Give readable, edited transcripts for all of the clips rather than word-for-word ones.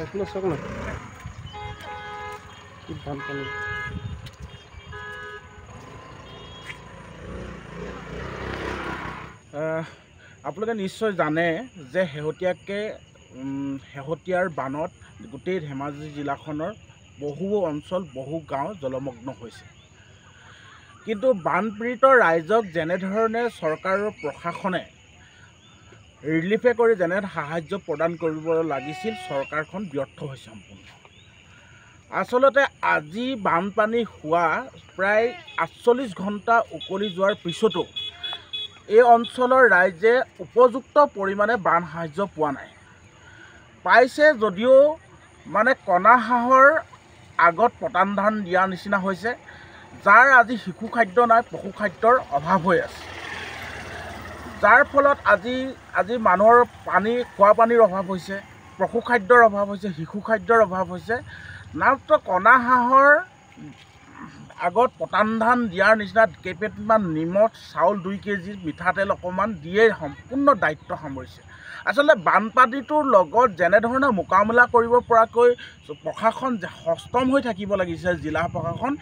এইফালে চাওক না, কি বানপানী। আপোনালোকে নিশ্চয় জানে যে শেহতীয়াৰ বানত গোটেই ধেমাজি জিলাখনৰ বহু অঞ্চল, বহু গাঁও জলমগ্ন হৈছে। কিন্তু বানপীড়িত ৰাইজক যেনেধৰণে চৰকাৰৰ প্ৰশাসনে ৰিলিফে কৰি যেনে সাহাৰ্য প্ৰদান কৰিব লাগিছিল, চৰকাৰখন ব্যৰ্থ হৈছে সম্পূৰ্ণ। আচলতে আজি বানপানী হোৱা প্ৰায় 48 ঘণ্টা উকলি যোৱাৰ পিছতো এই অঞ্চলৰ ৰাইজে উপযুক্ত পৰিমাণে বান সাহাৰ্য পোৱা নাই। পাইছে যদিও মানে কণা হাঁহৰ আগত পতান ধান দিয়াৰ নিচিনা হৈছে, যাৰ আজি শিশু খাদ্য নাই, পশু খাদ্যৰ অভাৱ হৈ আছে। যাৰ ফলত আজি মানুহৰ পানী, খোৱা পানীৰ অভাৱ হৈছে, পশু খাদ্যৰ অভাৱ হৈছে, শিশু খাদ্যৰ অভাৱ হৈছে। মাত্ৰ কণা হাঁহৰ আগত পতান ধান দিয়াৰ নিচিনা কেইপেটমান নিমখ, চাউল 2 কেজি, মিঠাতেল অকণমান দিয়ে সম্পূৰ্ণ দায়িত্ব সামৰিছে। আচলতে বানপানীটোৰ লগত যেনেধৰণে মোকাবিলা কৰিব পৰাকৈ প্ৰশাসন সষ্টম হৈ থাকিব লাগিছে, জিলা প্ৰশাসন,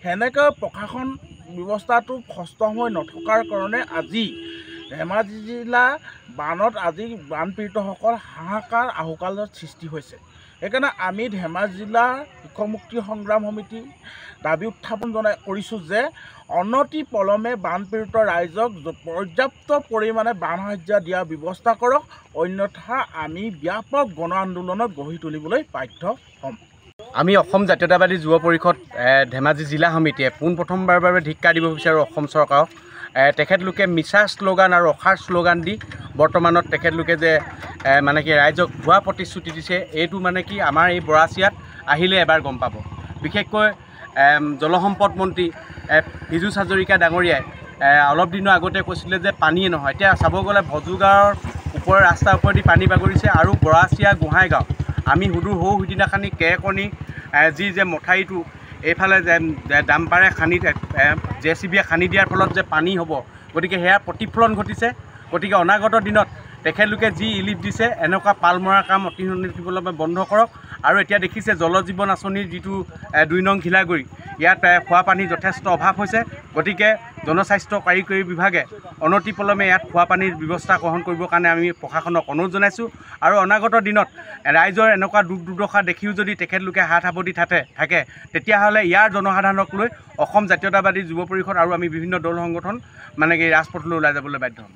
সেনেকৈ প্ৰশাসন ব্যৱস্থাটো সষ্টম হৈ নথকাৰ কাৰণে আজি ধেমাজি জিলা বানত আজি বানপীড়িতসকল হাহাকাৰ আহুকালৰ সৃষ্টি হৈছে। সেইকাৰণে আমি ধেমাজি জিলা কৃষক মুক্তি সংগ্ৰাম সমিতি দাবী উত্থাপন জনাই কৰিছোঁ যে অনতি পলমে বানপীড়িত ৰাইজক পৰ্যাপ্ত পৰিমাণে বান সাহাৰ্য দিয়াৰ ব্যৱস্থা কৰক, অন্যথা আমি ব্যাপক গণ আন্দোলনত গঢ়ি তুলিবলৈ বাধ্য হ'ম। আমি অসম জাতীয়তাবাদী যুৱ পৰিষদ ধেমাজি জিলা সমিতিয়ে পোনপ্ৰথমবাৰৰ বাবে ধিক্কাৰ দিব বিচাৰোঁ অসম চৰকাৰক। তেখেতলোকে মিছা শ্লোগান আৰু অসাৰ শ্লোগান দি বৰ্তমানত তেখেতলোকে যে মানে কি ৰাইজক ভুৱা প্ৰতিশ্ৰুতি দিছে, এইটো মানে কি আমাৰ এই বৰাচিয়াত আহিলে এবাৰ গম পাব। বিশেষকৈ জলসম্পদ মন্ত্ৰী পীযুষ হাজৰিকা ডাঙৰীয়াই অলপ দিনৰ আগতে কৈছিলে যে পানীয়ে নহয়। এতিয়া চাব গ'লে ভজুগাঁৱৰ ওপৰৰ ৰাস্তাৰ ওপৰেদি পানী বাগৰিছে আৰু বৰাচিয়া গোহাঁইগাঁও আমি সুদূৰ সৌ সিদিনাখনি কেকনি যি যে মথাউৰিটো এইফালে যে ডাম্পাৰে খান্দি জে চি বিয়ে খান্দি দিয়াৰ ফলত যে পানী হ'ব, গতিকে সেয়াৰ প্ৰতিফলন ঘটিছে। গতিকে অনাগত দিনত তেখেতলোকে যি ইলিফ দিছে এনেকুৱা পাল মৰাৰ কাম অতি সোনকালে বন্ধ কৰক। আৰু এতিয়া দেখিছে জল জীৱন আঁচনিৰ যিটো 2 নং ঘিলাগুৰি, ইয়াত খোৱা পানীৰ যথেষ্ট অভাৱ হৈছে। গতিকে জনস্বাস্থ্য কাৰিকৰী বিভাগে অনতিপলমে ইয়াত খোৱা পানীৰ ব্যৱস্থা গ্ৰহণ কৰিবৰ কাৰণে আমি প্ৰশাসনক অনুৰোধ জনাইছোঁ। আৰু অনাগত দিনত ৰাইজৰ এনেকুৱা দুখ দুৰ্দশা দেখিও যদি তেখেতলোকে হাত সাৱটি থাকে, তেতিয়াহ'লে ইয়াৰ জনসাধাৰণক লৈ অসম জাতীয়তাবাদী যুৱ পৰিষদ আৰু আমি বিভিন্ন দল সংগঠন মানে কি ৰাজপথলৈ ওলাই যাবলৈ বাধ্য হ'ম।